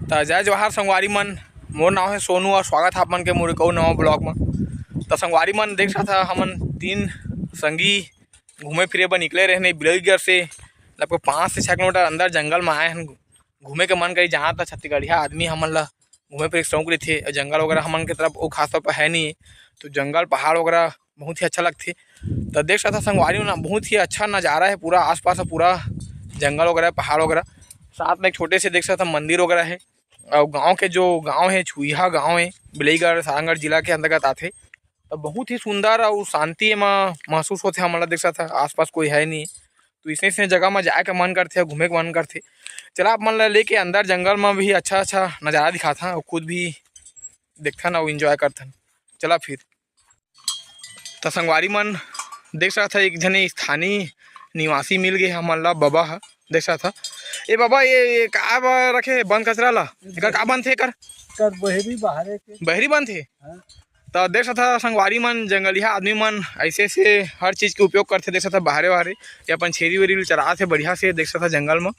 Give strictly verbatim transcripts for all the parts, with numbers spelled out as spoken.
त जय जोहार संगवारी मन, मोर नाम है सोनू और स्वागत है आप मन के मोर एक अउ नवा ब्लॉग में। त संगवारी मन देख सकत हा, हमन तीन संगी घूमे फिरे बर निकले रहने बिलईगढ़ से, लगभग पाँच से छः किलोमीटर अंदर जंगल में आए हन। घूमे के मन करी, जहाँ तक छत्तीसगढ़िया आदमी हमन ला घूमे फिरे के शौक रहिथे, जंगल वगैरह हमन के तरफ वो खास तौर पर है नहीं, तो जंगल पहाड़ वगैरह बहुत ही अच्छा लगथे। तो देख सकत हा संगवारी हो ना, बहुत ही अच्छा नज़ारा है पूरा आसपास, पूरा जंगल वगैरह, पहाड़ वगैरह, साथ में एक छोटे से देख सकत हा मंदिर वगैरह है। और गांव के जो गांव है, छुईहा गांव है, बिलईगढ़ सारंगढ़ जिला के अंतर्गत आथे। तो बहुत ही सुंदर और शांति एमा महसूस होथे हमन ला, देख सकत हा आसपास कोई है नहीं, तो इसने इसने जगह में जाए के मन करथे, घूमे के मन करथे। चला आप मन ला लेके अंदर जंगल में भी अच्छा अच्छा नज़ारा दिखाथन और खुद भी देखथन और एंजॉय करथन। चला फिर। त संगवारी मन देख सकत हा, एक झने स्थानीय निवासी मिल गए हमन ला, बबा ह। देख सकत हा, ए बबा, ये, ये का बर रखे हे बंद कचरा ला? एकर का बनथे एकर? कर बहरी बाहरे के। बहरी बनथे? हाँ। त देख सकत हा संगवारी मन, जंगलिया आदमी मन ऐसे ऐसे हर चीज के उपयोग करथे। देख सकत हा बाहरे बाहरे, ये अपन छेरी वेरी ल चराथे बढ़िया से। देख सकत हा जंगल में।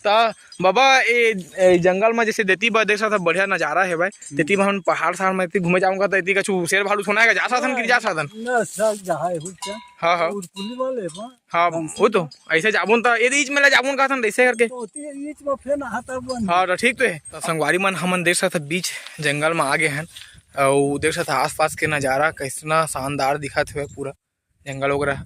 त बाबा, ए, ए जंगल में जैसे देती बा, देख सकत हा बढ़िया नजारा है भाई। देती बा हम पहाड़ सहाड़ में एती घूमे जाऊंगा, त एती कछु शेर भालू सुनाएगा, जा सकथन कि जा सकथन? ना, सब जहाँ है, हुई क्या? हाँ, हाँ। उरकुली वाले बा। हाँ, हम वो तो ऐसे जाबुन त एती ईच में ले जाबुन कहथन, ऐसे करके। तो ओती ईच में फेन हाथ बन। हाँ, तो ठीक तो है। तो संगवारी मन, हमन देख सकत हा बीच जंगल में आ गए हन, और देख सकत हा आसपास के नजारा कितना शानदार दिखत हुए पूरा। जंगल वगैरह।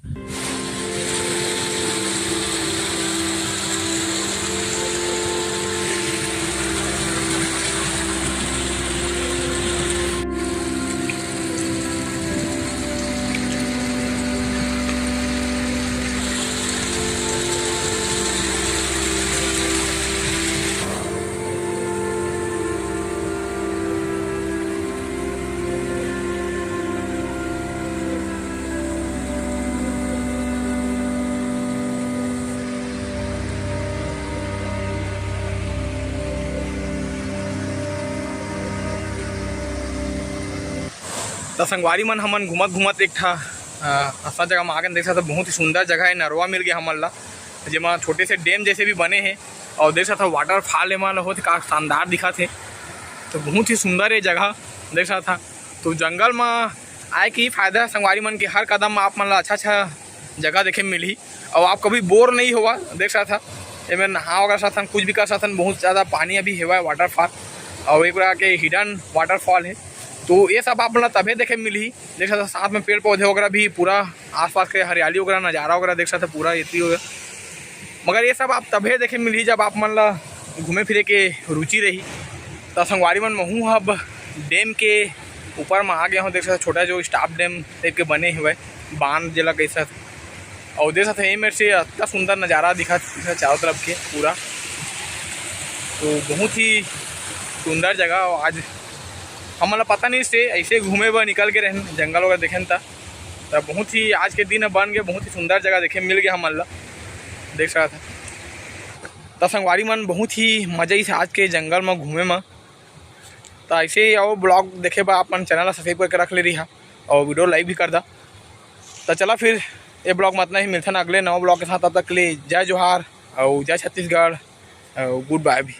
त संगवारी मन, हमन घूमत घूमत एक ठा, अ, अइसन जगह म आगेन। देख सकत हा, बहुत ही सुंदर जगह है, नरवा मिल गया हमन ला, जेमा छोटे से डैम जैसे भी बने हे। और देख सकत हा, वाटरफॉल एमा होत का शानदार दिखत हे। तो बहुत ही सुंदर ये जगह देख सकत हा। तो जंगल म आए के ही फायदा है संगवारी मन के, हर कदम म आप मन ला अच्छा अच्छा जगह देखे मिलही और आप कभी बोर नहीं होवा। देख सकत हा, एमे नहा वगैरह सकथन, कुछ भी कर सकथन। बहुत ज़्यादा पानी अभी हेवय, वाटरफॉल, और एक प्रकार के हिडन वाटरफॉल है। तो ये सब आप मन ला तभे देखे मिलही। देख सकत हा, साथ में पेड़ पौधे वगैरह भी, पूरा आसपास के हरियाली वगैरह, नज़ारा वगैरह देख सकत हा, पूरा एती वगैरह। मगर ये सब आप तभे देखे मिलही, जब आप मन ला घूमे फिरे के रुचि रही। त संगवारी मन, महू ह अब डैम के ऊपर म आ गया हूँ। देख सकत हा, छोटा जो स्टॉप डैम टाइप के बने हुए, बांध जेला कह सकत हा। और देख सकत हा, ये मेर से इतना सुंदर नज़ारा दिखत हे चारों तरफ के पूरा। तो बहुत ही सुंदर जगह। और आज हमन ला पता नहीं से ऐसे घूमे बर निकल के रहन, जंगल वगैरह देखेन त, त बहुत ही आज के दिन बन गए, बहुत ही सुंदर जगह देखे मिल गया हमन ला। देख सकत हा। त संगवारी मन, बहुत ही मजा आइस आज के जंगल म घूमे म। त ऐसे ही और ब्लॉग देखे बर आप मन चैनल ला सब्सक्राइब करके रख ले रही हा और वीडियो लाइक भी कर दा। त चला फिर, ये ब्लॉग म इतना ही, मिलथन अगले नवा ब्लॉग के साथ। तब तक के लिए जय जोहार और जय छत्तीसगढ़ और गुड बाय भी।